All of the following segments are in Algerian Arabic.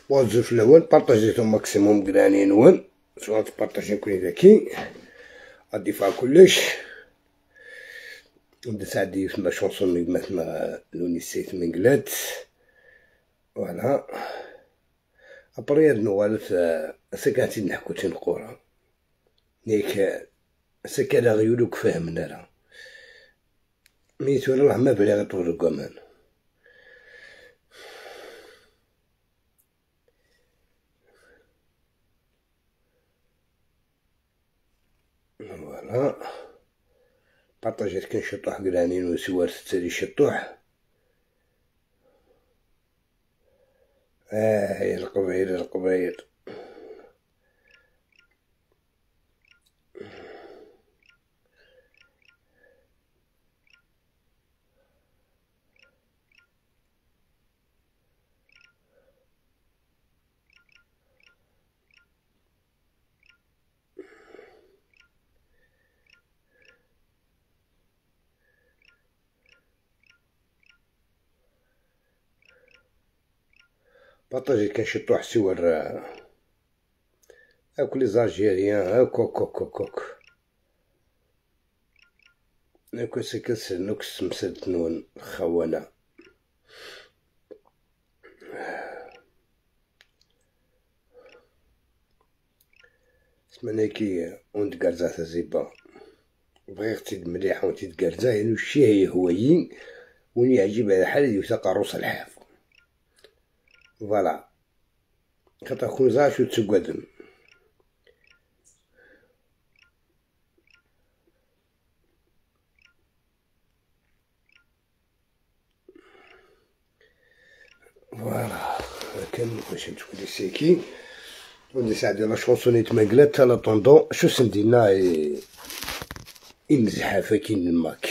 وزو في الاول بارطاجيتو ماكسيموم كراني نون سواء تبارطاجي كل ذاكي غادي فيها كلش. نبدا سعدي في شونسون مثلا لوني سيت من قلات فوالا. ابري هاد نوالف سكاتي نحكو تنقورا نيك سكالا غيولوك فهمنا راه ميتو راه ما بلي غيطول الكمان. فوالا بارطاجيت كان شطوح قرانين وسوار ستة شطوح. يا القبايل القبايل. بارطاجي كان شطوح سوار اكل les Algériens هاك هاك هاك هاك هاك سكس نكس مسد نون خونة. سمعنا كي وانت قرزة زيبا بغيت مليح وانت قرزة يعني الشي هي هويين وين يعجب على حال يوثق روس الحاف. فوالا خاطر كون زاشو تسقدم. فوالا كان باش تولي سيكي ودي ساعدي لا شونسوني تماكلات لا طوندون شو سندينا إمزحافة كاين الماك.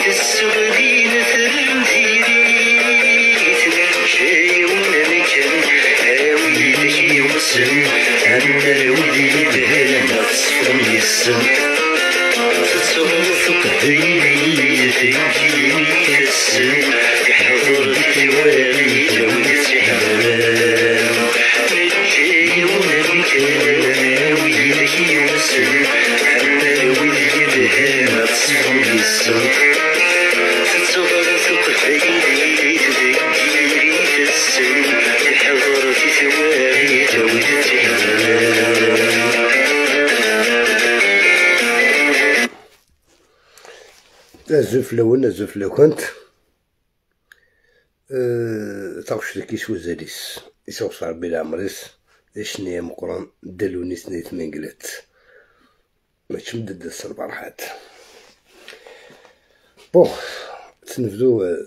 السغلين ثرم ثيري. الزوف الاول الزوف لو كنت تغش كيس وزاليس يسوص ربي العمريس شنيا مقران دلوني سنيت منقلات ماشي مدد الصربرحات. بون تنفذو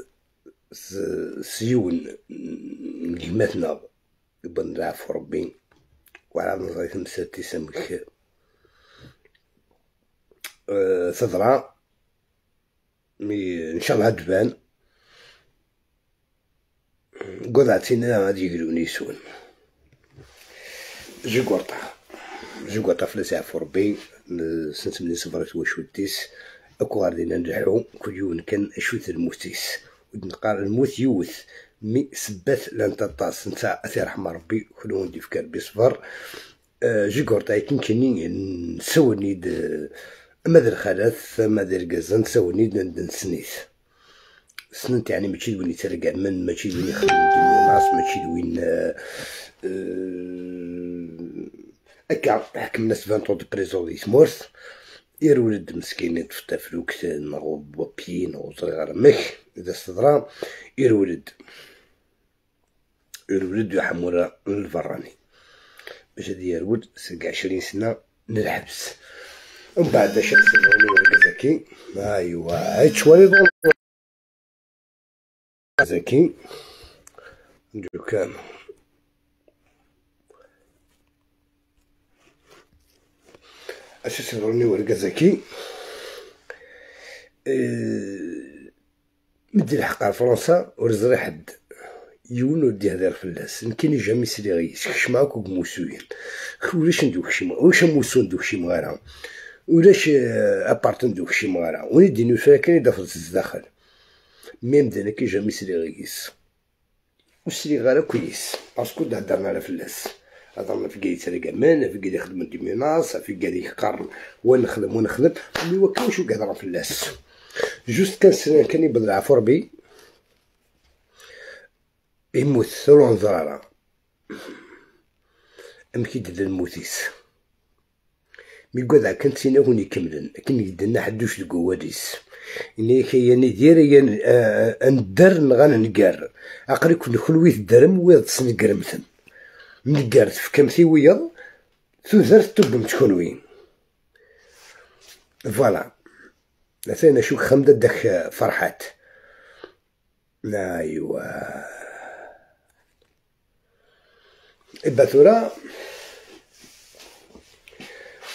سيون نجماتنا يبان العفو ربي وعلى نظري 5 سمك تضرا مي ان شاء الله تبان قضعتينا غادي يقولوني يسون جوكورطا فلاس عفو ربي سنتمني صبرت واش وديس اكو غادي ننجحو كل يوم كان اشوت الموتيس ونقال الموت يوث مي سبات لان تطاس نتا اثي رحمة ربي كل وندي فكر بصبر جوكورطا يمكنني نسوني اما ذا الخالات اما ذا الكازان نسوني نسنيت سننت يعني ماشي وين يترقع من ماشي وين يخدم الناس ماشي وين هكا حكمنا 20 طون دو بريزون دي تمورث يرولد مسكين يتفتا فلوكت نغو بوبي نغو صغير مك اذا استدرا يرولد يحمورا البراني باش هادي يرولد سنك 20 سنة نلحبس. ومن بعد باش نسمعوني ورقة ايوا هاد شوالي زكي نديرو كامل اش سيروني ورقة زكي مدي الحق على فرنسا ورزري حد يون ودي هذا الفلاس نكيني جامي سري غيس كشماك وموسوين ولاش ندوك شي واش موسو ندوك شي مغارة ولاش ابارت ندوك شي مغارة وني دينو فاكري دافر الداخل ميم دانا كي جامي سري غيس وسري غير كويس باسكو هضرنا على فلاس هضرنا في كاع يترقى في كاع يخدم دي ميناس في كاع يقرن ونخدم ونخدم مي وكاوش كهضر فلاس جوست كان سنان كان يبدل عفو ربي يموت ثلون زرارة ام كيدد الموتيس مي قاد كنت سينا هون يكملن كن يدنا حدوش القواديس إني كياني دير ندر نغان نقار أقري كل خلويت درم ويض سنقرمتن نقار تفكمتي ويض تزرت تبم تكونوين فوالا مثلا شو خمدة داك فرحات ايوا إبا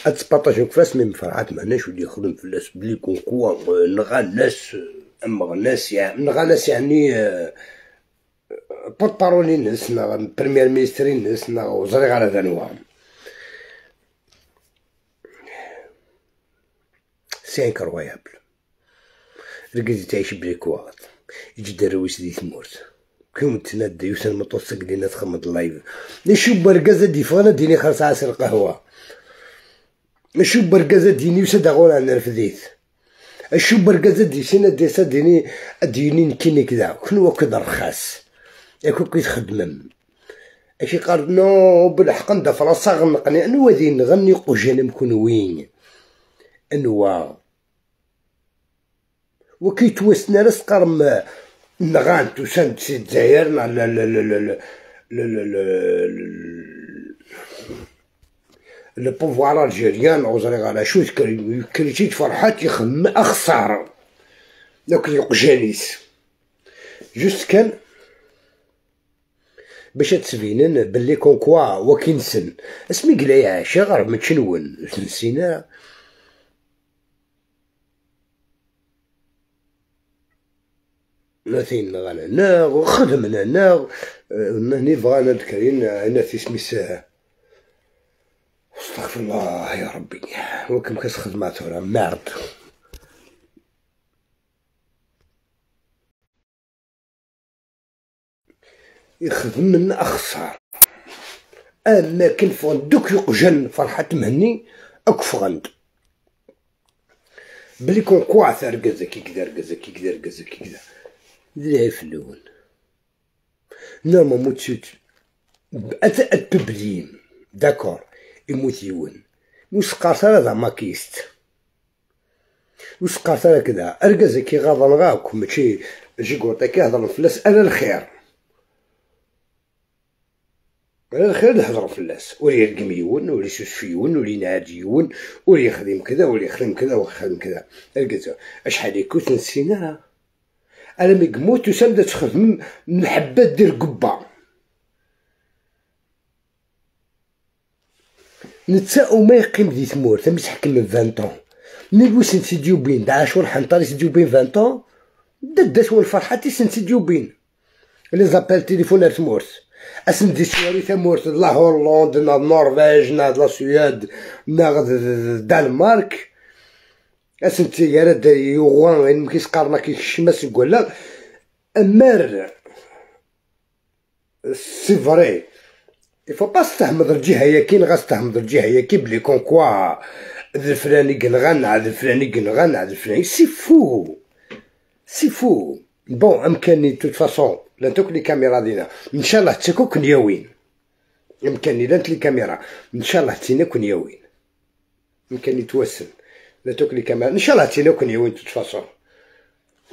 اتسبارطاجيو كفاس مي فرحات معناش ولي يخدم فلاس بلي كونكوا نغا الناس اما الناس يعني نغا ناس يعني بورت بارولي ناس نا بريمير مينستري ناس نا وزري غير هذا نوا سي انكرويابل ركزي تعيش بلي كواغط يجي درويس دي ثمورت كيما تنادى يوسف المتوسط دينا تخمد اللايف نشوف بركازة دي فانا ديني خلص عصير القهوة نشوف بركازة ديني وساد غورا نرفديت اشوف بركازة دي سينا دي ساديني ديني نكيني كذا كنو كذا رخاص ياكو كيتخدمم اشي قال نو بالحق ندا فرنسا غنقني انو ذي نغني قجان مكون انوا وكي توسنا راس قرم نغان توسان سي الجزائر لا لا لا لا لا لا le pouvoir algérien وزري غالا شو كريتي فرحات يخم اخسر داك القجانيس juste كان باش تسبينن بلي comme quoi وكينسن اسمي قلا يعيش غير ما تشنون نسينا نثين غانا ناغ خدمنا ناغ ني بغانا نذكرين انا تسميس استغفر الله يا ربي وكم كاس خدمات راه مارد يخدم من اخسر اما كن دوك يقجن فرحة مهني اكفغند بلي كون كواث اركزا كي كدا اركزا كي كدا اركزا كي كدا ديريها في الاول نورمالمون تسوت اتبليم داكور يموت يون وسقارت راه زعما كيست وسقارت راه كدا اركزا كي غاضن غاك ماشي جيكوطي كيهضر فلاس انا الخير انا الخير نهضر فلاس ولا يرقم يون ولا يسوس يون ولا ينادي يون ولا يخدم كذا ولا يخدم كذا ويخدم كذا اركزا اشحال يكوت نسينا راه انا مي كموت وسام تخدم من حبات دير قبه نتا وما يقيم دي تمور تم يتحكم من 20 ملي بوس نسيديو بين عاشور حنطري سيديو بين 20 دات والفرحه تي سنسيديو بين لي زابيل تليفون تمورت اسن دي سواري تمورت لا هولند نا النرويج نا لا سويد نا الدنمارك اسن تيارة يوغوان كيسقارنا كيشمس نقول امار سي فري يفو با استهمض الجهة ياكين غا استهمض الجهة ياكي بلي كون كوا ذا الفلاني كنغنى هذا الفلاني كنغنى هذا الفلاني سي فو سي فو بون امكاني توت فاصون لا توك لي كاميرا دينا ان شاء الله تسكو كنياوين امكاني لا لي كاميرا ان شاء الله تينا كنياوين امكاني توسن لا توك لي كاميرا ان شاء الله تينا كنياوين توت فاصون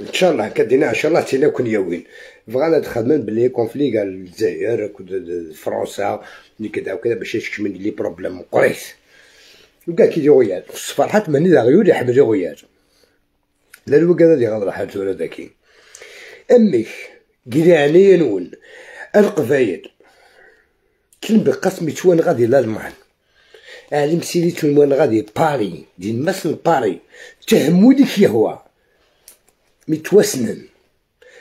ان شاء الله كدينا ان شاء الله تينا كنياوين بغانا تخدم بلي كونفلي قال الجزائر فرنسا اللي كذا وكذا باش يشكي لي بروبليم قريت وكاع كي غيال فرحات ماني لا غيول يحمل غيال لا الوكا غادي غادي حالته ولا داكي امك قلعني نون القبايل كلم بقسم توان غادي لالمان علي مسيري توان غادي باري دين مسن باري تهمو ديك يهوا متوسنن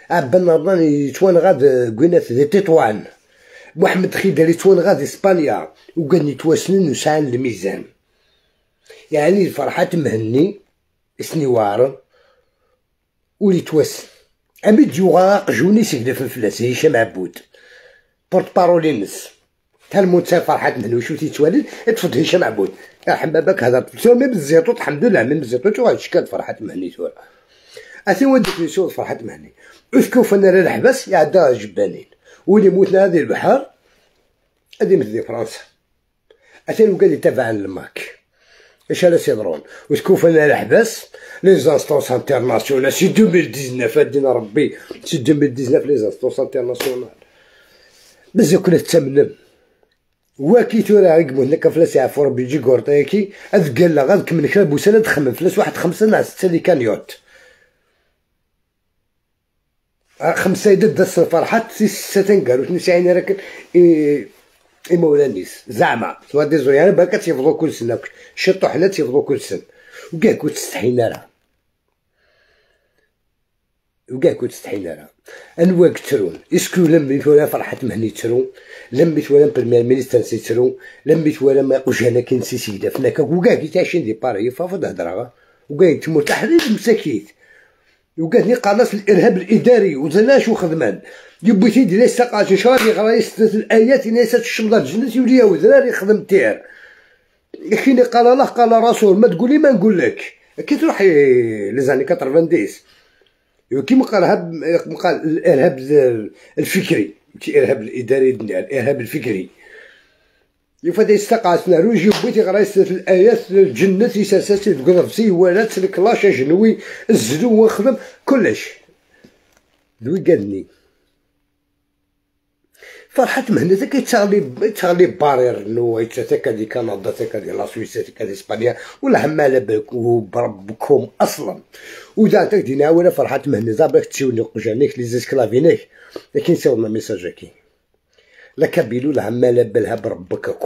عبان رمضان يتوان غاد قناة دي تطوان محمد خيدر يتوان غاد اسبانيا وكان يتوسنن وسعان الميزان يعني الفرحات مهني اسني وار ولي توسن امي ديوغا جوني سيكدا في الفلاس هشام عبود بورت بارولينس تال فرحات مهني وشو تيتوالد تفض هشام عبود يرحم باباك هذا مي بالزيطوط الحمد لله من بالزيطوط وغادي فرحات مهني تورا اثي وديك نسول فرحات مهني اسكو فانا الحبس يعدا جبانين واللي موتنا هذه البحر هذه مثل فرنسا اثي وقال يتابع الماك اش على سيدرون وسكو فانا الحبس les instances internationales c'est 2019 دينا ربي c'est 2019 les instances internationales بزاف كنا تمنم واكي تورا يقمو هناك فلاس يعفو ربي يجي كورتيكي اذ قال لا غاد كمن كلاب وسنة تخمم فلاس واحد خمسة ناس ستة اللي كان يوت خمسة يدد دس الفرحات سي ستة قالوا تنسى راك إي مولانيس زعما سوا دي زويان باكا تيفضو كل سنة شي طحنة تيفضو كل سنة وكاع كنت تستحينا راه وكاع كنت تستحينا راه انواع ترون اسكو لم يتولا فرحة مهني ترون لم يتولا بريمير مينيستر سي ترون لم يتولا ما وجهنا كي نسي فناك وكاع كي تعيشين دي باري فافض هضره وكاع تموت تحرير مساكيت وقالني قناص الارهاب الاداري وزناش وخدمان يبي تيدي لا يستقاش شهر يقرا ستة الايات ناس تشمض الجنة يولي ودراري خدم تير كاين قال الله قال رسول ما تقولي ما نقول لك كي تروح les années 90 كيما قال قال الارهاب الفكري ماشي الارهاب الاداري الارهاب الفكري يفاد يستقعسنا روجي بغيتي يقرا ستة الايات الجنة يساسات تقرب ولا تلكلاش جنوي الزلو وخدم كلش ذوي قالني فرحة مهنة كيتغلي بارير نو تا دي كندا تا دي لا سويس تا دي اسبانيا ولا هم على بالك وبربكم اصلا ودا تاك دينا ولا فرحة مهنة زابك تسيوني قجانيك لي زيسكلافينيك لكن سيونا ميساج كي لا كابيلو لا هم على بالها بربك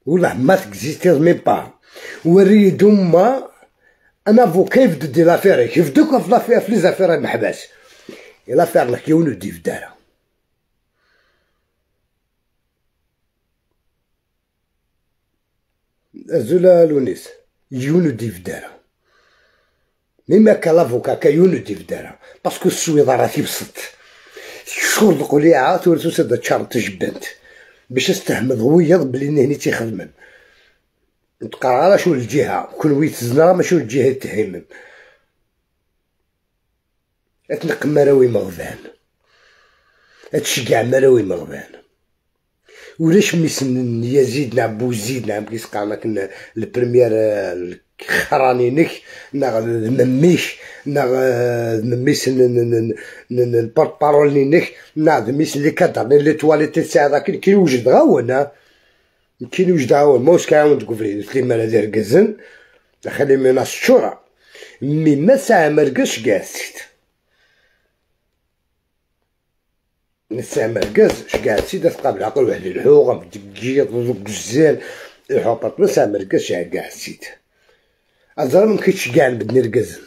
والله ما تكزيستي ميم با وريدو ما انا فو كيف دي لافير كيف دوك في لافير في لي زافير محباس لافير لك يونو دي في دارها زولا لونيس يونو دي في دارها ميما كان لافوكا كيونو دي في دارها باسكو السويضه راه تيبسط شغل قليعة تورثو سد تشار تجبنت باش تستحمد ويض بلي هني تيخدمن تقرا شو الجهة كل ويت زنا ماشي الجهة تهيمن اتنق مراوي مغفان اتشجع مراوي مغفان ولاش ميسن يزيد نعم بوزيد نعم كيسقع لك البريمير خرانينك نغ مميش نغ مميس البورت بارول نغ ميس لي كادر لي تواليت تاع ذاك كي وجد غاون كي وجد غاون موس كاون تقول لي مالا دير كزن خلي ميناس شورا مي ما ساعة مرقش كاع نسا مركز شكاع سيدة تقابل عقل واحد الحوغ دقيق الزين الحوطات نسا مركز كاع السيد أزرا ممكن كاع نبدني ركز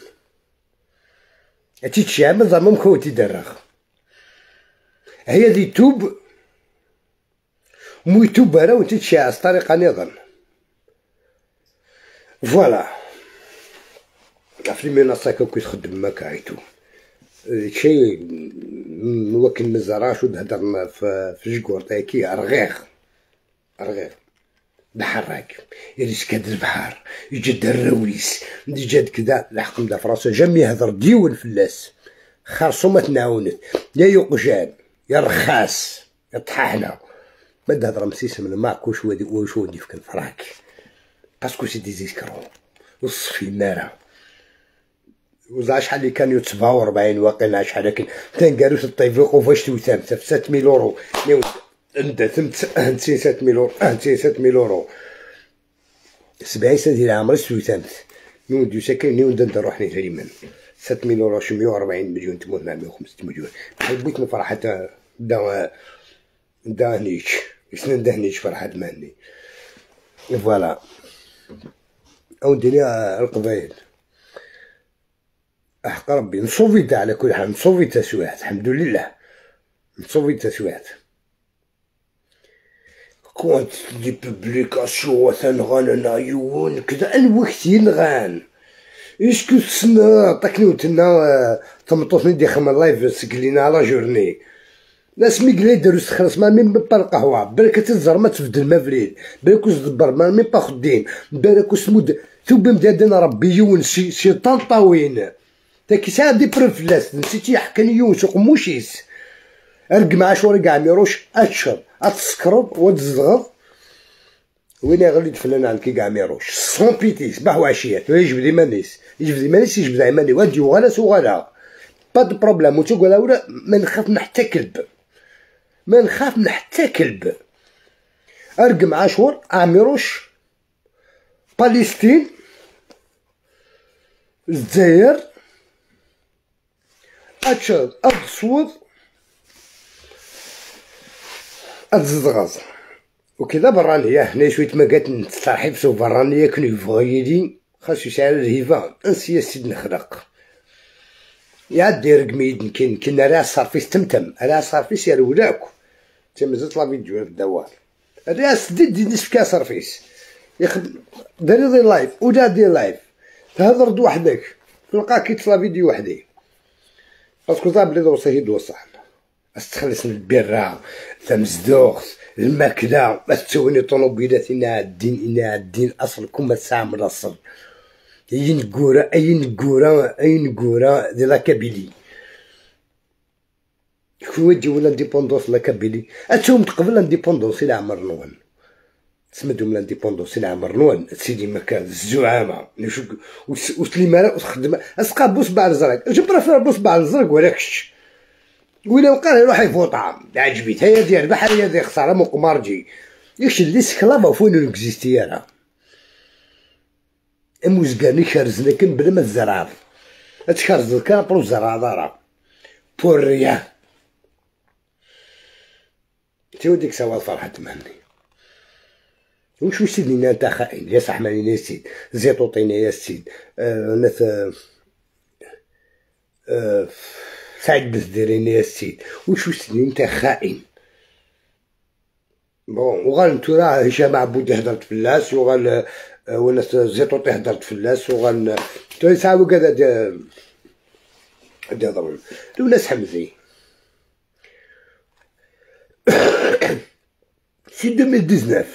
أتي تشعب زعما ممكن تيدرغ هي دي توب مو يتوب راه وانت تشع طريقة نظام فوالا في المنصة كي تخدم ما كايتو شيء وكن مزراش وتهدرنا في جكور تاكي رغيغ رغيغ بحراك يريسكاد البحر يجد الرويس يجد كذا لحق مدا فرنسا جام يهضر ديون فلاس خرصو ما تنعاونت يا يقجان يا رخاص يا طحاحنا ما تهضر مسيس من ماك واش واش ودي في كنفراك باسكو سي دي زيسكرو وصفي مارا وزع شحال اللي كان 47 واقيلا شحال لكن تنقالو الطيفيق فاش توثام في 7000 اورو انت ثمت 7000 اورو 7000 اورو 70 سنة ديال عمري توثامت نون دو ساكن نون دند روح ني 7000 اورو شي 140 مليون تموت مع 105 مليون بغيت نفرح حتى دا دا هنيش سنن دا هنيش فرحة مهني فوالا او دنيا القبايل احق ربي نصوفيتا على كل حال نصوفيتا سواحت الحمد لله نصوفيتا سواحت كونت دي بوبليكاسيون تنغان نايون كذا الوقت ينغان اسكو تسنى طاكني وتنا تمطوطني دي خمر لايف سكلينا على جورني ناس ميقلا يديرو تخلص ما ميم با القهوة بالك تزر ما تبدل ما فريد بالك تدبر ما ميم با خدين بالك سمود ثوب مدادن ربي يون سي طنطاوين تاكي ساعة دي بروفلاس نسيتي حكاني يون سوق موشيس ارق مع شوري كاع ميروش اتشرب اتسكرب وتزغط وين غادي تفلان عند كي كاع ميروش سون بيتي صباح وعشية يجبد مانيس يجبد مانيس يجبد عماني وادي وغلا سوغلا با دو بروبليم وتقول ولا ما نخاف من حتى كلب ما نخاف من حتى كلب ارق مع شور عميروش باليستين الجزائر اتشرب اتصوت اتزغز وكذا برانية هنا شوية ما قالت نترحب سو برانية كنو يفغيلي خاصو يسعر الهيفا انسيا سيد نخلق يعدي رقميد كين كنا راه صارفيس تمتم راه صارفيس يا ولاك تمزت لا فيديو في الدوار الراس دي نصف كاس صارفيس يخدم داري دي لايف ولا دي لايف تهضر وحدك تلقى كي تلا فيديو وحدي باسكو صاب لي دوسي هي صح استخلص البيرة تمزدوخ الماكلة تسوني طوموبيلات إنا الدين إنا الدين أصلكم ما تسعمل أصل أي نكورة أي نكورة أي نكورة دي لا كابيلي شكون يجيو لانديبوندونس لا كابيلي أتوم تقبل لانديبوندونس إلى عمر نوان تسمدهم لانديبوندونس إلى عمر نوان سيدي مكان الزعامة وسليمانة وتخدم أسقى بوصبع الزرق جو بريفير بوصبع الزرق ولا كش ولا وقال يروح يفوطا عجبيت هي ديال البحر هي ديال خسارة مقمرجي ياش اللي سكلافا فين نكزيستي انا اموزكاني كارزنا كن بلا ما تزرعض تكارز كان برو زرع راه بور ريان تيو ديك سوا فرحة مهني وش سيدنا انت خائن يا صاحبي يا سيد زيطوطينا يا سيد ناس سعد بزديرين يا سيد وش سيدنا انت خائن بون وغال انتو راه هشام عبودي هضرت في اللاس وغال وناس زيطوطي هضرت في اللاس وغال تو يساوي كذا ديال ديال وناس حمزي c'est 2019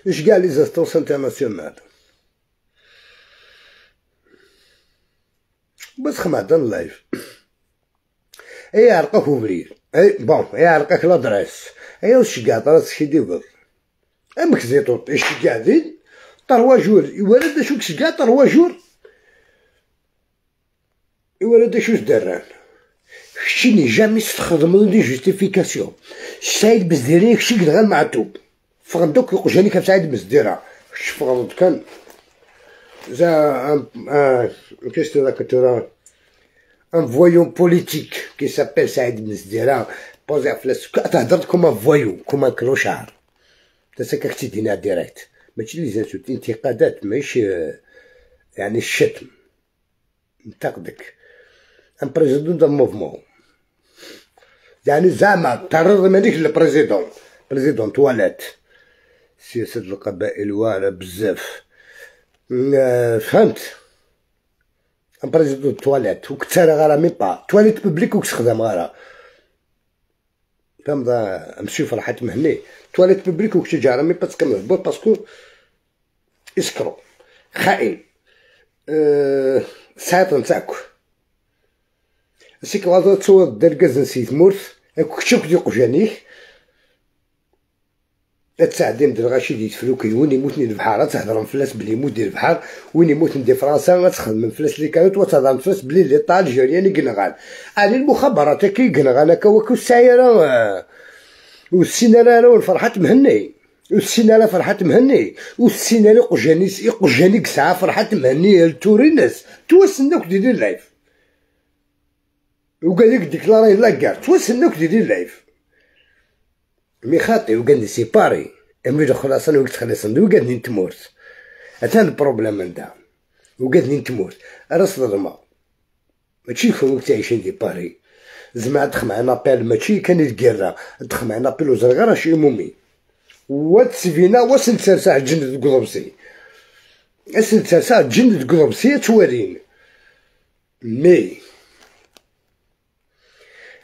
اش كاع les instances internationales بس خمعت ال live. اي عرقك وبريد اي bon اي عرقك l'adresse اي واش كاع راسك يدير امك زيتوط اش كاع دين trois jours يولد شو كاع trois jours يولد شو دران شتيني jamais تخدم des justifications. سعيد بزديري كشي غير معتوب فغندوك يقجاني كان سعيد بزديره فغند كان زا ان كيست ذاك ترى un voyou politique qui s'appelle سعيد بزديره بوزي فلاس تهضر comme un voyou comme un clochard تسكك تدينا direct ماشي les insultes انتقادات ماشي يعني الشتم انتقدك un président d'un mouvement يعني زعما تعرض مالك لل président président toilette سياسة القبائل واعرة بزاف فهمت un président toilette وكتسارى غير même pas toilette publique وكتخدم غير فهمت مسيو فرحات مهني toilette publique وكتجي même pas تكمل parce que escroc خائن ساعات نتاعك سيك غادا تصور دير نسيت مورث كشوك دي قجانيك تساعدين ديال غاشي دي تفلوكي وين يموت البحر تهضر فلاس بلي يموت ديال البحر وين يموت دي فرنسا تخدم فلاس لي كانت وتهضر فلاس بلي ليطا الجيريان كنغال على المخابرات كي كنغال هكا وكو السايره والسينارة والفرحة مهني والسينارة فرحة مهني والسينارة قجاني قجاني كسعة فرحة مهني التورينس توسناك ديري اللايف وقال لك ديكلاري لاكار توسناك ديري اللايف مي خاطي وقال لي سيباري امي خلاص انا وقت خلص وقال لي نتمورت اتان البروبليم عندها وقال لي نتمورت راس الظلمة ماشي فوق تعيشين دي باري زعما دخل معنا بال ماشي كان الكيرة دخل معنا بال وزرغ راه شي مومي واتسفينا وسنتسرسع جند قضبسي اسنتسرسع جند قضبسي توارين مي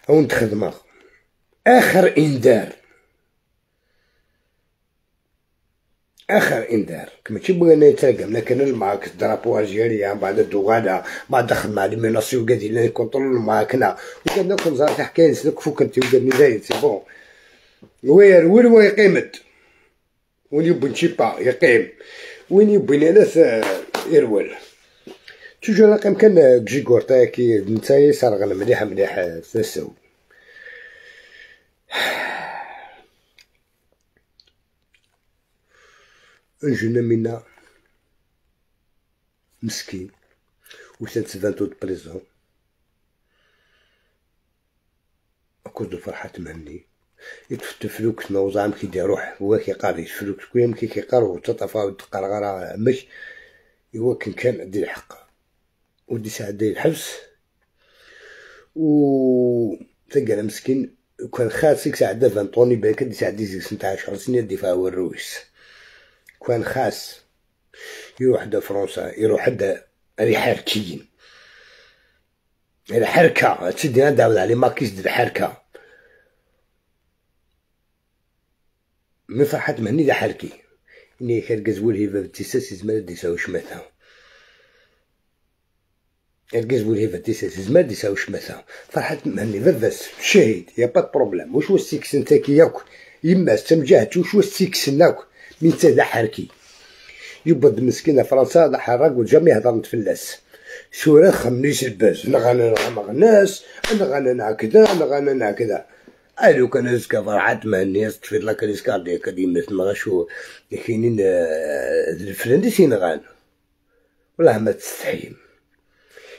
او نتخدمه اخر انذار اخر انذار كما تيبغي يترقم لكن معاك الدرابو الجيريا بعد الدوغالا بعد دخل مع لي ميناسي وقاد لي كونترول معاك وكان لكم زارت حكاية سلك فوق انت وقال زايد سي بون وير وين يقيمت وين يبغي نشيبا يقيم وين يبغي ناس يرول توجور لاقيم كان كجيكورتا كي نتايا سرغن مليح مليح تساو un jeune منا مسكين وسنت 20 de prison à cause de فرحة مهني يتفتفلوك نوزعم كي يروح هو كيقاري يتفلوك كويم كي كيقار وتطفى وتقرا غير مش هو كان عندي الحق ودي ساعة ديال الحبس و تلقى مسكين كان خاسك ساعة فانطوني بالك دي ساعة دي 16 سنة دفاع الرويس كان خاص يروح دا فرنسا يروح دا ريحاركيين الحركة تسدي انا داود على ماكيس ديال الحركة من فرحة مهني دا حركي إني كان زول هيفا بالتساس زمان دي ساو شماتها الكزول هيفا تيساس زمان دي ساو شماتها فرحة مهني فاس شهيد يا با بروبليم واش هو السيكس نتاكي ياك يما استمجهت واش هو السيكس ناك من تا حركي يبد مسكينة فرنسا دا حراق وجامي هضر نتفلس سورة خمنيش الباز نغانا نغناس نغانا كذا نغانا كذا الو كان زكا فرحات مهني تفيد لا كريس كاردياك ديما تما شو كاينين الفلان دي سينغان والله ما تستحيم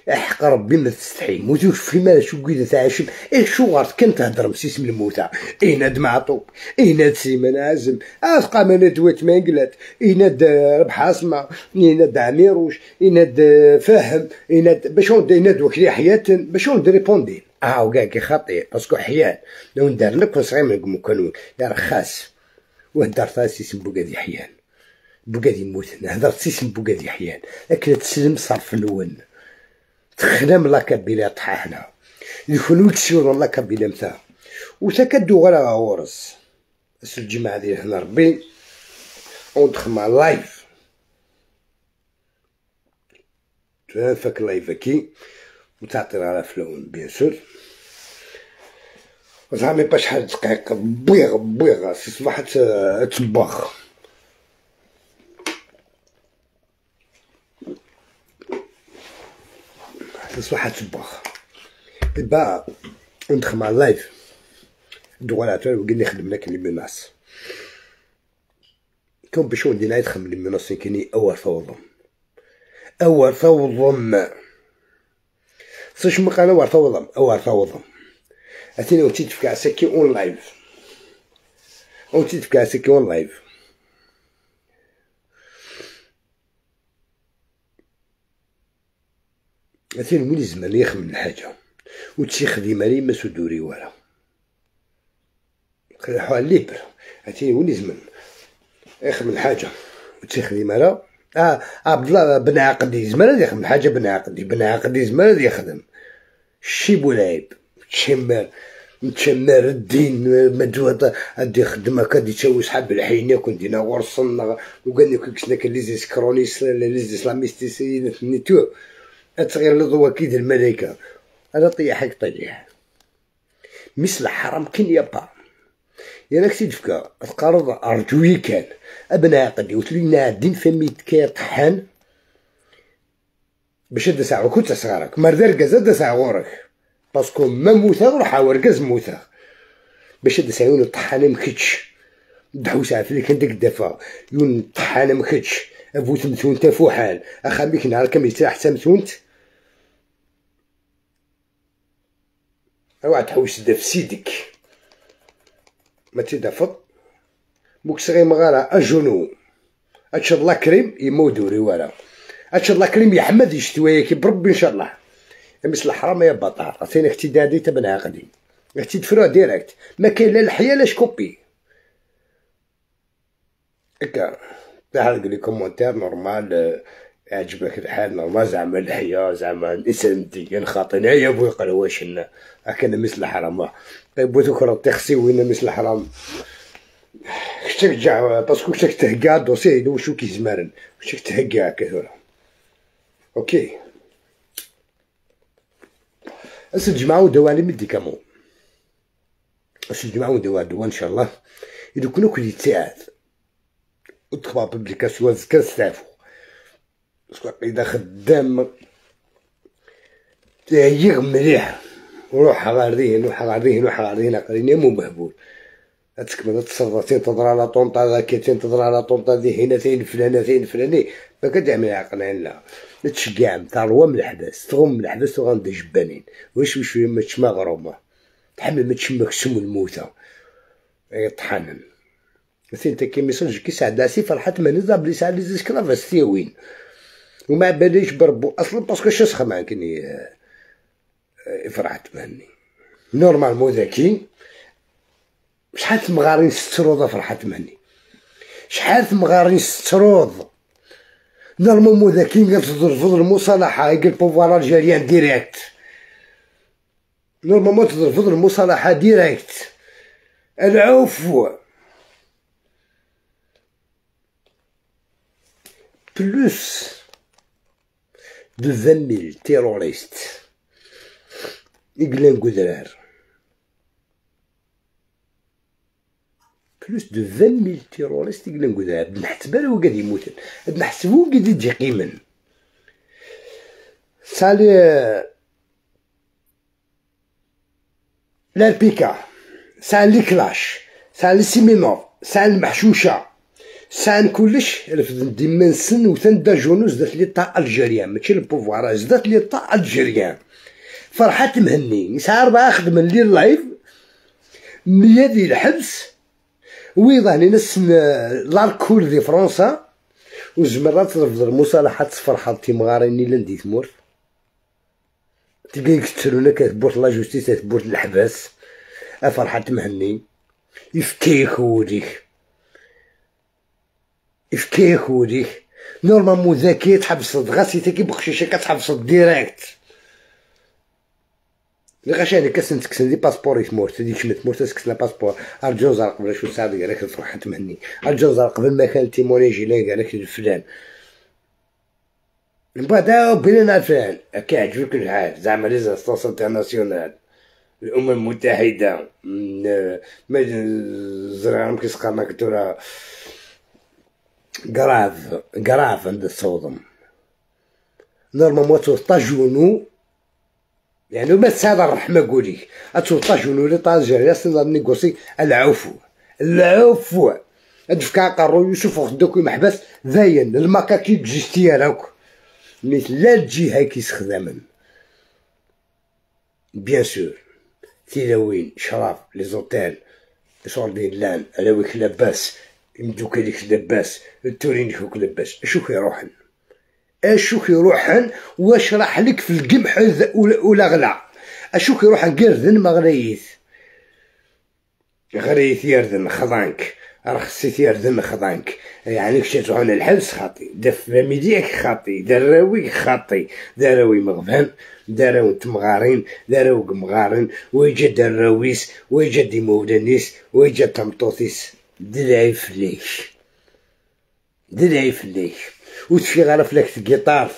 احق ربي ما تستحيم وتشوف في ما شو كيدا تعيش ايه شو غارت كان تهضر مسيس من الموتى ايه ناد معطوب ايه ناد سيمان عازم اثقى من دويت مانقلات ايه ناد ربح اسمع ايه ناد عميروش ايه ناد فاهم ايه ناد باش اون ناد وكلي حياة باش اون ريبوندي وكاع كي خاطي باسكو حيان لو ندار لك صغير من كانوا يا رخاص وهدر سيسم بوكادي حيان بوكادي موت هدرت سيسم بوكادي حيان لكن تسلم صرف الاول تخدم لاكابيلا طحاحنا يكونوا يكسروا لاكابيلا نتاع وتكدو غير غورس الجماعة ديال هنا ربي وندخل مع live فاك live كي وتعطي راه فلون bien sûr زعما با شحال دقيق بويغ بويغ سي صباح تبخ صباح تبخ دابا ندخل مع ال live دوالاتور وقال لي خدم لك les menaces كون باش ندير يخدم les menaces كيني اول ثوضم اول ثوضم ساش مقانا اول ثوضم اول ثوضم اتيني وتي تفكع سكي en live وتي تفكع سكي en live اتيني ولي زمان يخدم الحاجة وتشي خديمه لي ما سدوري ولا حوال libre اتيني ولي زمان يخدم الحاجة وتشي خديمه لا عبد الله بن عقدي زمان يخدم الحاجة بن عقدي بن عقدي زمان يخدم الشيب والعيب تشمر متشمر الدين مدوطة ادي خدمة كادي تشوي صحاب الحين كنت انا ورصنا وقال لي كنا لي زيسكرونيس لي زيسلاميستي نيتو اتغير لضوا كيد الملائكة هذا طيحك طيح مثل حرام كين يبقى يا راك تفكا تقرض ارجوي كان ابن عقدي وتلينا الدين فميت كي طحان باش دسع كنت صغارك مردار كزا دسع غورك باسكو ما موتا روح وركز موتا باش دسعون الطحانه مكتش دحوس عافيك عندك الدفا يون الطحانه مكتش ابو تمثون تفوحال اخا نهار كم يتراح تمثونت اوعى تحوس دف سيدك ما تدفض موك صغير مغارة اجونو اتشد لا كريم يمودوري ولا اتشد لا كريم يحمد يشتوي بربي ان شاء الله مثل الحرام يا بطار عطيني اختي دادي تبن عقدي اختي تفرو direct ما كاين لا الحياة لا شكوبي هكا تحرق les commentaires normal عجبك الحال normal زعما الحياة زعما الانسان مدين خاطيني يا بوي قال واش هكا مثل الحرام طيب بوتو تخسي وين مثل الحرام كشتك تجع parce que كشتك تهكا dossier وشو كيزمارن كشتك تهكا كثورة OK اس الجماعة ودوا les médicaments اس الجماعة ودوا دوا ان شاء الله إذا كنا كل يتساعد وتخبا publication زكا ستافو parce que إذا خدام تهيغ مليح وروح غاردين روح غاردين روح غاردين قريني مو مهبول تكمل تصرف تنتظر على طونطا ذاك تنتظر على طونطا ذي هنا ثين فلانة ثين فلاني ما كتعمل عقلنا لا تشجع تروى من الحباس تغم من الحباس وغندي جبانين واش واش ما تشما غرومه تحمل ما تشمك سم الموتى يطحنن مثلا انت كي ميساج كي سعد فرحات ما نزا بلي سعد لي زيسكلاف ستيوين وما باليش بربو اصلا parce que شسخ معاك كني فرحت مهني normalement ذكي شحال تمغارين ستروض فرحات مهني شحال تمغارين ستروض normalement ذكي قال ترفض المصالحة يقول pouvoir algérien direct normalement ترفض المصالحة directe العفو plus de 20000 terroristes يقلان قدرار plus de 20000 terroristes يقلان قدرار نحسب له قد يموتن نحسبو قد يجي قيمن سالي لاربيكا سال لي كلاش سال لي سيمينوف سال المحشوشه سان كلش رفد ديما نسن وثن جونوس ذات l'État algérien ماشي ال pouvoir ذات l'État algérien فرحات مهني ساعة 4 خدم الليل live 100 ديال الحبس ويضعني ناس l'alcool دي فرنسا وزمرات ترفض المصالحات فرحات تيمغارين لندي ثمور تلقى يقتلونا كتبورت la justice تبورت الحباس فرحات مهني يفكيك وديك يفكيك وديك normalement ذكي تحبس غاسيتي كي بخشيشه كتحبس direct غاشاني كاس نتكسن دي باسبور يتمورت ديك شمت مورت سكسنا باسبور ارجو زار قبل شو ساعة قال لك فرحت تمهني ارجو زار قبل ما كان تيموني جيلان قال لك الفلان من بعد بيننا الفلان كيعجبك الحال زعما les instances internationales الامم المتحدة ما زرعهم كيسقى كتورا grave grave عند الصودم normalement طاجونو يعني ما تساعد الرحمة قولي اتوطاجونو لي طاجير سن négocier العفو العفو ادفكا قرو يوسف خدوك محبس ذاين المكاكي جيستيا راك مثل لا الجهة كيستخدمن bien sûr تيلاوين شراب les hôtels شوردين لان على لاباس يمدوك هذيك لاباس التورين فوق لاباس اشو كيروحن اشو كيروحن واش راح لك في القمح ولا غلا اشو كيروحن كيرذن ما غريث غريث يردن خضانك رخصيت يردن خضانك يعني كنت تروحون الحبس خاطي دا فاميليك خاطي دراوي خاطي دراوي مغفان دراوي تمغارين دراوي مغارين ويجا دراويس ويجا ديمولانيس ويجا تمطوطيس دلعي فليك دلعي فليك وتفي غالا فلاك الكيطار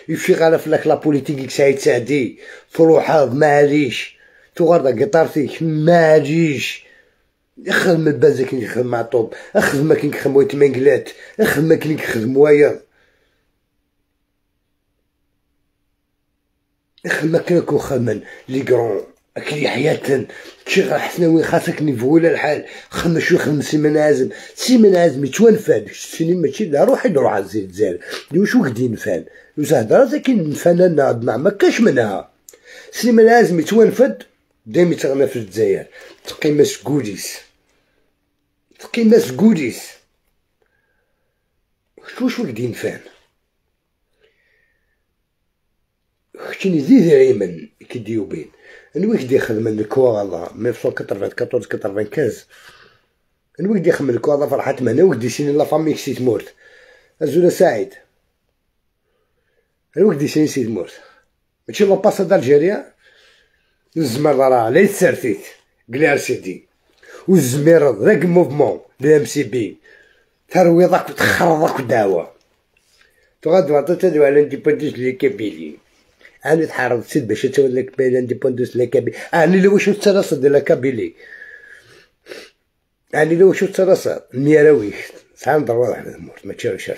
يفي غالا فلاك la politique سعيد سعدي تروح معليش تغرد كيطارتك معليش اخدم البازا كي يخدم مع طوب اخدم كي يخدم ويتمنقلات اخدم كي يخدم واير اخدم كي خدم les grands اكلي حياة شي حسناوي خاصك niveau ولا الحال خدم شو خدم سيمان عازم سيمان عازم يتونفاد السينما ماشي لا روحي دروح على الزيت زال شو كدي نفان وزهدرة كي نفان ما كاش منها سيمان عازم يتونفد دايما يتغنى في الجزائر تقيمة سكوليس تقيمة سكوليس شو كدي نفان كتيني زي دايما كيديو بين نويك دي خدم الكواغا 1994 95 نويك دي خدم الكواغا فرحات مهنا وك دي سيني la famille سيت مورت ازولا سعيد نويك دي سيني سيت مورت ماشي l'ambassade d'Algérie الزمر راه لا يتسرتيت قلي سيدي والزمير ذاك mouvement le MCB ترويضك وتخرضك دعوه تغادر تدوي على l'indépendance la Kabylie انا تحارب السيد باش تولي لك بين l'indépendance la Kabylie انا لو شفت ترصد la Kabylie انا لو شفت ترصد ميراويش ساعة ضروري واحد المورت ما تشرش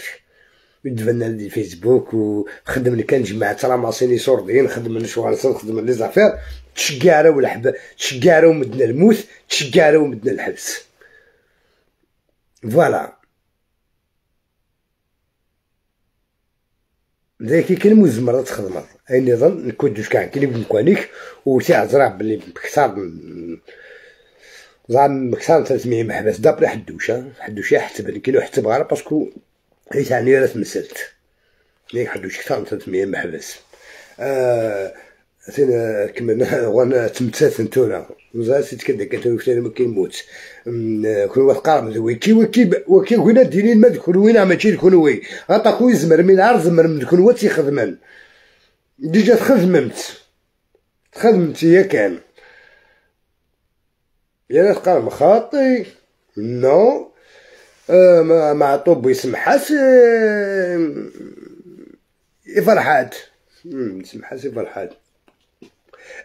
دفنا الفيسبوك وخدم كان جماعة راماسيني سوردين خدم الشوارع خدم les affaires تشكارا والحب تشكارا ومدنا الموت تشكارا ومدنا الحبس voilà ذاك كلمة زمرة تخدم اي نظن نكون كاع كاين بمكانيك وتاع زرع بلي بكثار زعما بكثار 300 محبس d'après حدوشه حدوشه حسب كيلو حسب غير parce que حيت يعني راه تمثلت ياك حدوش كثر من 300 محبس سينا كملنا وانا تمثلت نتونا وزاد سيت كدا كتوفي ما كيموت كل واحد قارب وكي وكي وكي وين ديرين ما دخل وين ماشي الكونوي غطاكو يزمر من عرض زمر من كل وقت يخدمن déjà تخدمت هي كان يا تقارب خاطي non مع طوب يسمحاس فرحات يسمحاس فرحات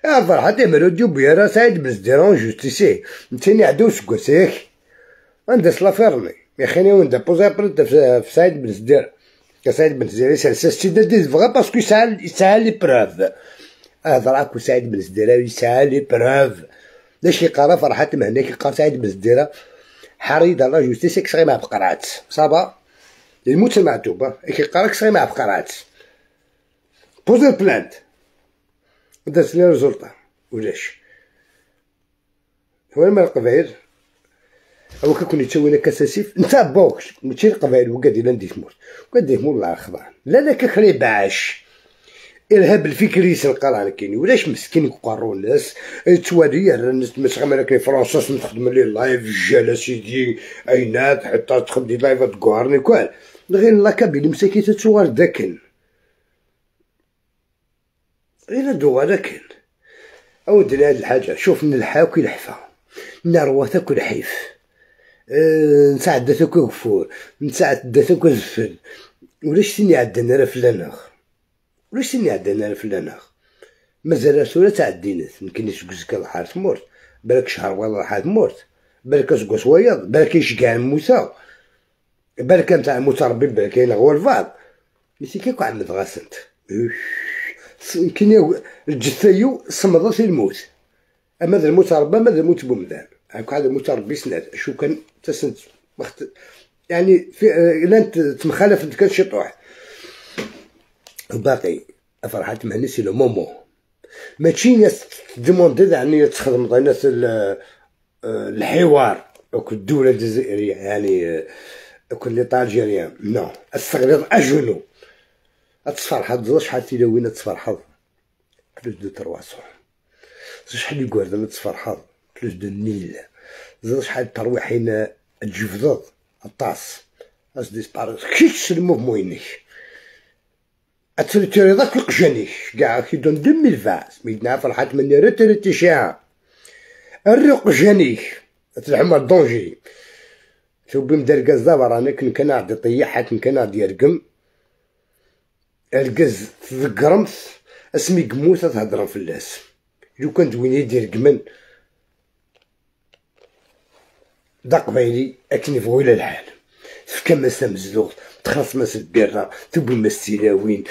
يا فرحات يمرو ديوبي راه سعيد بزديرون justice نتيني عدو سكوسيك عندس لافيرني يا خيني وين بوزي برد في سعيد بن زدير سعيد بن زدير يسال سي دي فغا parce que يسال les preuves هضر سعيد بن زدير يسال les preuves لاش يقرا فرحات مهني كيقرا سعيد بن زدير حريض على justice كسغي مع بقرات ça va الموت المعتوبه كيقرا كسغي مع بقرات poser plainte درت les résultats ولاش هو ما القبائل او كيكون يتسوينا كاساسيف نتا بوكش ماشي القبائل وكاد الا نديت موت وكاد ديت مول الله خضع لا لا كخري باش ارهاب الفكري سنقرا كاين ولاش مسكين يقروا الناس توالي الناس مسخمه كاين فرنسا نخدم les lives جالا سيدي اينات حتى تخدم live تقهرني كوال غير la Kabylie مساكين تتصور داكن غير دو ولكن اودي هاد الحاجة شوف نلحاك الحفا نروثك كل حيف نساعد ذاك كفور نساعد ذاك زفل ولاش تيني عندنا راه فلانخ ولاش تيني عندنا راه فلانخ مازال سورة تاع الدينات يمكن يسكزك الحال تمورت بالك شهر ولا حال تمورت بالك اسكو ويض بالك يشكع موسى بالك نتاع موسى ربي بالك كاين هو الفاض ماشي كيكو عمد غاسنت يمكن الجثيو صمدت الموت اما ذا الموت ربا ما ذا الموت بومدان هاك هذا الموت ربي سنات شو كان تسنت يعني في لان تمخالف كان شي طوح باقي فرحات مهني c'est le moment ماشي ناس demander يعني تخدم ناس الحوار الدولة الجزائرية يعني كل l'État algérien non استغرق à genoux تصفرحض شحال تيلاوين تصفرحض plus de 300 شحال يقعد تصفرحض plus de 1000 زاد شحال ترويحين تجفضض الطاس اش disparaît كيش ال mouvement ينك اتريتيري ذاك القجانيك كاع كي دون 2020 سميتنا فرحات مني retraité شا الرقجانيك تلحم danger شوف بيم دار كاز رانا كن كان عندي طيحة كن كان عندي يرقم الكز تذكرمت اسمي قموسة تهضر في اللاس لو كان دوين يدير قمن دا قبايلي اكني فوق الى الحال فكا مسا مزلوغ تخلص ماس البيرة تبوي ماس التلاوين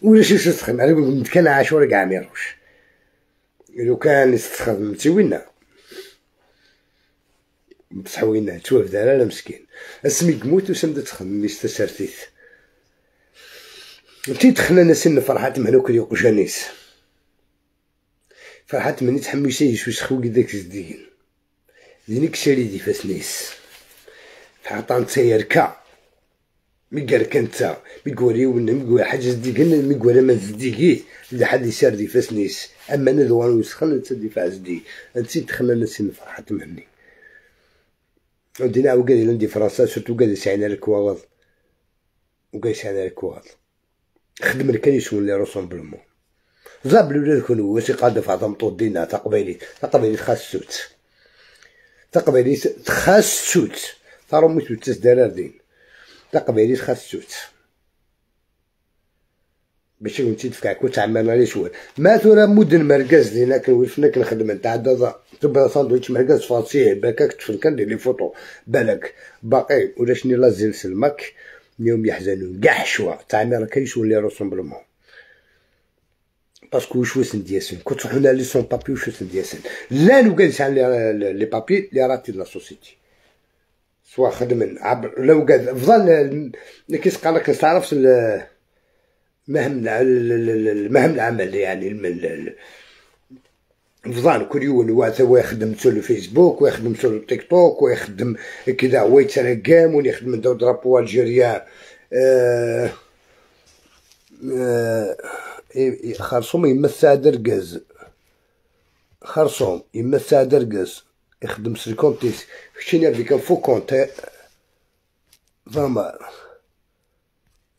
ولا شي شو تخدم انا كان عاشور كاع ميروش لو كان يستخدم تيوينا بصح وين توف دار مسكين اسمي قموت وسمد تخدم استسرتيت انتي دخلنا ناس فرحات مهلوك اليوق جانيس فرحات مني تحميسي شو سخوكي داك الزدين دينيك شاري دي فاسنيس فعطان تيركا مي كانت مي قوري ولا مي قوري حاجة زديقن مي قوري ما زديقي اللي حد يسار دي فاسنيس اما انا دوان ويسخن انت دفاع زدي انت دخلنا ناس فرحات مهني ودينا وقال عندي فرنسا surtout قال سعينا الكواغط وقال سعينا الكواغط خدم كان يسون les rassemblements زاب الولاد كونوا واسي قاد في عظم دينا تقبيلي تقبيلي خاص سوت تقبيلي خاص سوت ترمي توتس دارار دين تقبيلي خاص سوت باش كنتي تفكع كنت عمالنا لي شوال ما ثورا مدن مركز دينا كنولفنا كنخدم نتاع تبدا ساندويتش مركز فرنسي باكاك تفن كندير les photos بالك باقي ولا شني لا زيل سلمك اليوم يحزنون كاع حشوه تاع ما كاينش les rassemblements parce que واش وسن دياسن كنت حنا les sans-papiers واش وسن دياسن لا لو كان les papiers les ratés la société سوا خدم عبر لو قال فضل كيسقى لك تعرف مهم المهم العمل يعني فضان كل يوم هو يخدم sur الفيسبوك ويخدم sur التيك توك ويخدم كذا هو يترقم ويخدم دو drapeau algérien خرصوم يمثل درقز خرصوم يمثل درقز يخدم سي كونتيس شتيني avec un faux compte vraiment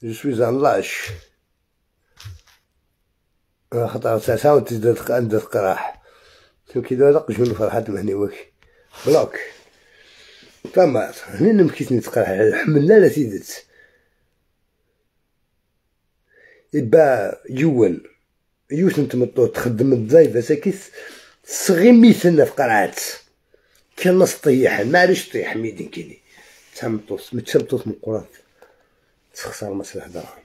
je suis un lâche خاطر ساعة وتزيد عند قراح كي دار قجون فرحات مهني وك bloque فما هنا نمكيتني تقراح حملنا لا تيدت يبا يون يوسن تمطو تخدم الضيفة ساكيس صغيميتنا في قرعات كان نص طيح معليش طيح ميدين كيني تمطوس متشمطوس من قرات تخسر مصلحة دراهم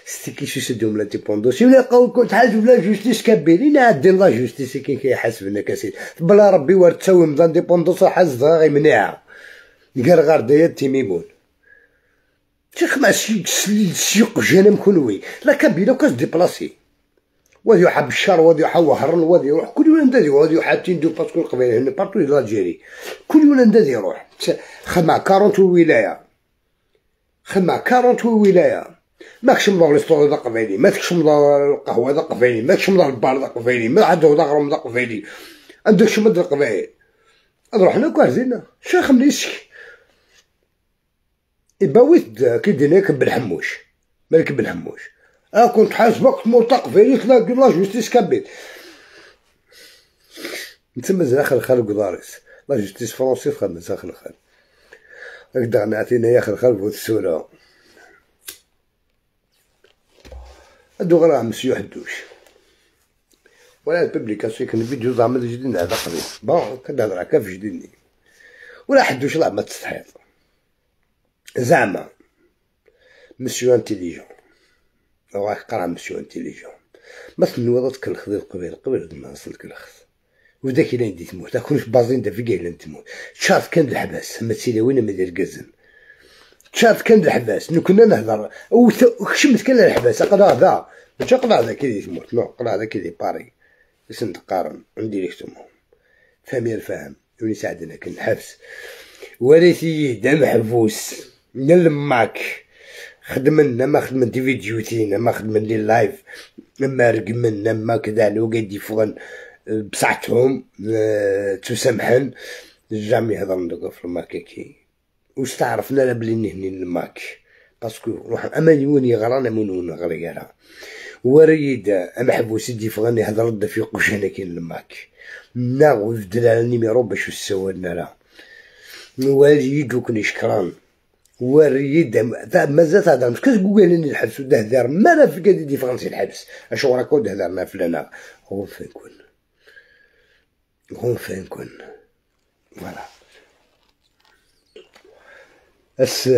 ستي كيش يسدهم l'indépendance ولا قاو كنت حاجة la justice kabyle عندي la justice كي كيحاسبنا كاسيد بلا ربي وار تساوي من l'indépendance حاز غير منيعه قال غير داير تيميمون شيخ ما سيق جانا مكونوي la Kabylie كاس déplacer وادي يحب الشر وادي يحب وهران وادي يروح كل يوم ندادي وادي يحب تندو parce que القبيلة هنا partout l'Algérie كل يوم ندادي يروح خدمة 40 ولاية خدمة 40 ولاية ماكش مضر restaurant ذا قبيلي ماكش مضر القهوة ذا قبيلي ماكش مضر البار ذا قبيلي ما عنده ذا غرم ذا قبيلي عندك شو مضر قبيلي نروح حنا كوارزينا شيخ مليسك يباويت كي دينا بالحموش مالك بالحموش كنت حاسبك مرتق في تلاقي la justice kabyle نتا مازال خلخال قداريس la justice française خدمت خلخال هكذا نعطينا يا خلخال بوت السورة هادو غير مسيو حدوش ولا ال publication كان فيديو زعما جديد هذا قريب bon كنهضر هكا في جديدني ولا حدوش لا ما تستحيط زعما monsieur intelligent راه قرا monsieur intelligent ما تنوض تكلخ قبيل قبل ما تكلخ وداك الى ندي تموت كلش بازين دا في كاع تموت شاف كان الحباس ما تسيلي وين ما دير كزن شاف كان الحباس نو كنا نهضر وخشمت كان الحباس قرا هذا ماشي قرا هذا كي تموت non قرا هذا كي باري باش نتقارن directement فهم يا الفاهم وني ساعدنا كان الحبس ورثي دم محبوس من الماك خدمنا ما خدمن des vidéos تينا ما خدمن les lives ما رقمنا ما كذا لو قد يفغن بصحتهم تسامحن jamais هضرنا دوكا في الماكاكي واستعرفنا لا بلي نهني الماك parce que روح اما يون يغرانا من ون غريرا وريد محبوس يدي فغني هضر في قشنا كاين الماك نا ويبدل على ال numéro باش يسولنا لا وريد وكني شكران وريد مازال تهضر مش كتقول لي الحبس ودهدر ما لا في كادي دي فرنسي الحبس اش راك ودهدرنا فلانا هو فين كون هو فين كون voilà اس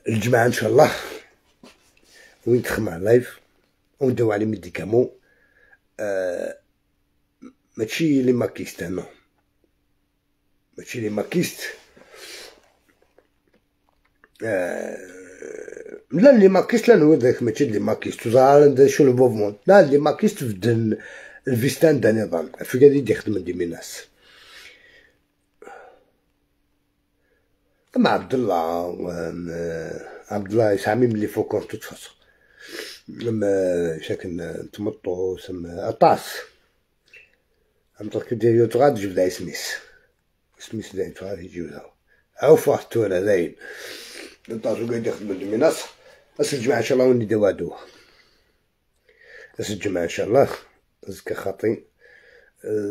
الجماعة ان شاء الله وين تخمع live ونداو على médicaments ماشي les makistes non ماشي les makistes لا les makistes لا نو ذاك ماشي les makistes وزعما شو ال mouvement لا les makistes في الفيستان دا نظام في قاعد يخدم des menaces مع عبد الله عبد الله يسعمي من les faux comptes toute façon لما شاكن تمطو سم طاس عم دير تغاد جبد سميس سميس داين تغاد يجيبها او فاتورة داين طاس وقاعد يخدم des menaces اس الجماعة ان شاء الله وني دوادو اس الجماعة ان شاء الله زكا خاطي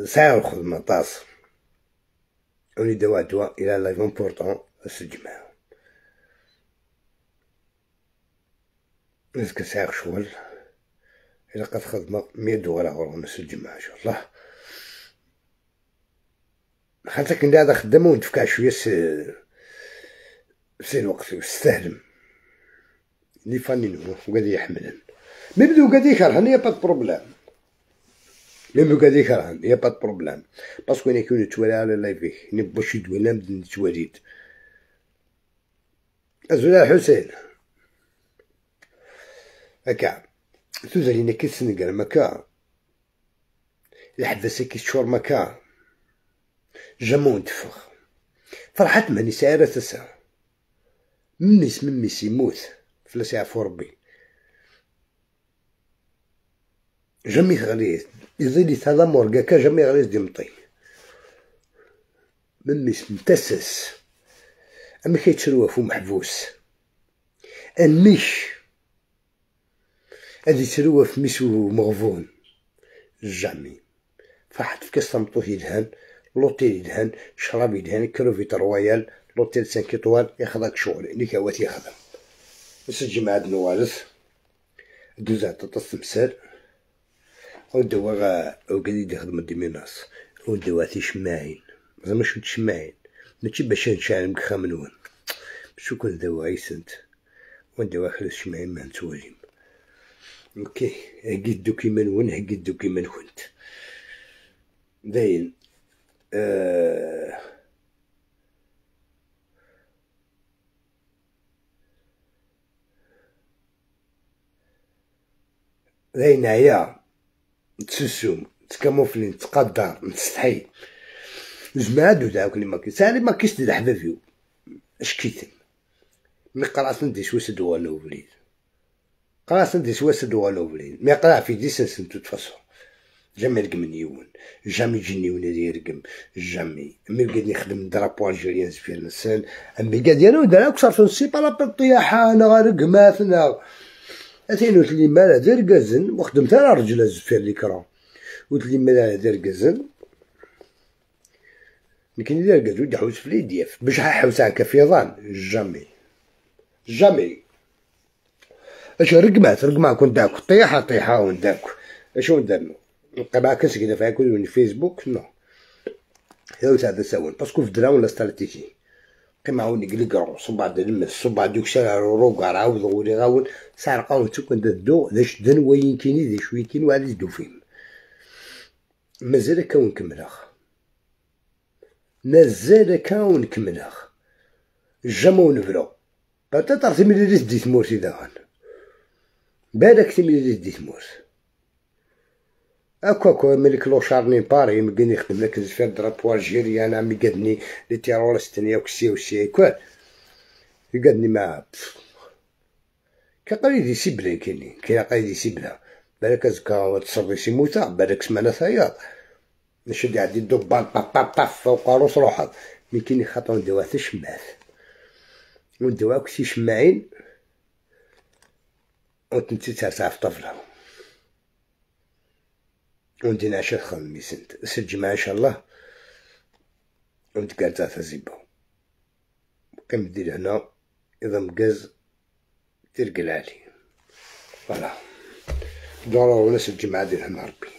ساعة الخدمة طاس وني دوادو الى live important اس الجماعة رزق ساعة شغل إلا قد خدمة 100 دولار ونص الجمعة إن شاء الله خاطر كنت هذا خدامة وندفكع شوية سي الوقت واستهلم لي فاني نو وقاد يحملن mais بدو قاد يكرهن y a pas de problème mais بدو قاد يكرهن y a pas de problème parce que انا كون نتوالي على live ني باش يدوي نبدا نتواليد أزولا حسين هكا توزالينا كي تسنقر مكا الحباسة كي تشور مكا جامون تفخ فرحت ماني سايرة تسا منيس مميس يموت فلاس يعفو ربي جامي غليظ يظل هذا موركاكا جامي غليظ دي مطي مميس متسس اما كيتشروا فو محبوس اميش هادي تروا في ميسو مغفون jamais فرحت في كاس طمطوط يدهن l'hôtel يدهن شراب يدهن crevettes royales l'hôtel 5 étoiles ياخذك شغل اللي كوات يخدم بس الجماعة نوارث دوز عطا التمثال ودوا وقال يخدم des menaces ودوا تيشماعين زعما شو تشماعين ماشي باش نشعل مكخا منون باش كون دوا عيسنت وندوا خلص شماعين ما نتواجم OK هكي document ون هكي document كنت باين باين عيا تسسوم تكاموفلي تقدر نتستحي زعما هادو تاع les makistes les makistes ديال حبابيو اش كيتم mais قرات ندي شوية دوالو وليد قرات ندي شوية دوالو وليد mais قرا في ديسنس toute façon jamais رقم نيون jamais يجيني ولا يرقم jamais mais قاعد نخدم drapeau algérien في السن mais قاعد ديالو دار كسر c'est pas la طياحه انا غير رقماتنا اتينو تلي مالا دير كازن وخدمت انا رجل في l'écran وتلي مالا دير كازن لكن إذا قالوا يحوس في l'IDF باش حوس هكا في ظان jamais jamais. اش رقمات رقمة كنت داك طيحة طيحة ونداك اشو ندير نبقى معاك كده في كل فيسبوك non يا هذا ساون parce que في دراون la stratégie كما عاوني قلي كرون صبع المس صبع دوك شارع روكار عاود غوري غاون سارقاون تكون دو ذاش دن وين كيني ذا شوي كين وعاد دو فيم مازال كون كملاخ مازال كون كملاخ jamais ونفرو peut-être تيملي دي تمورتي داغن بالك تيملي دي تمورت اكا ملي clochard ني باري مكين يخدم لك في drapeau algérien مي قادني les terroristes ني وكسي وسي كوال يقادني ما كقالي دي سيبلا كاينين كاين قالي دي سيبلا بالك زكا تصري سي موتا بالك سمانة ثياط نشد يعدي الدبان طاف طاف طاف فوق روس روحك mais كاين خاطر نديوها تشماث ونديوها كسي شماعين وتنتي تاع في طفلة وندينا عشا خمي سنت سجل ان شاء الله ونتقال تاع زيبا قيم دير هنا اذا مقاز دير قلالي voilà دورو وناس الجمعة ديال هنا ربي.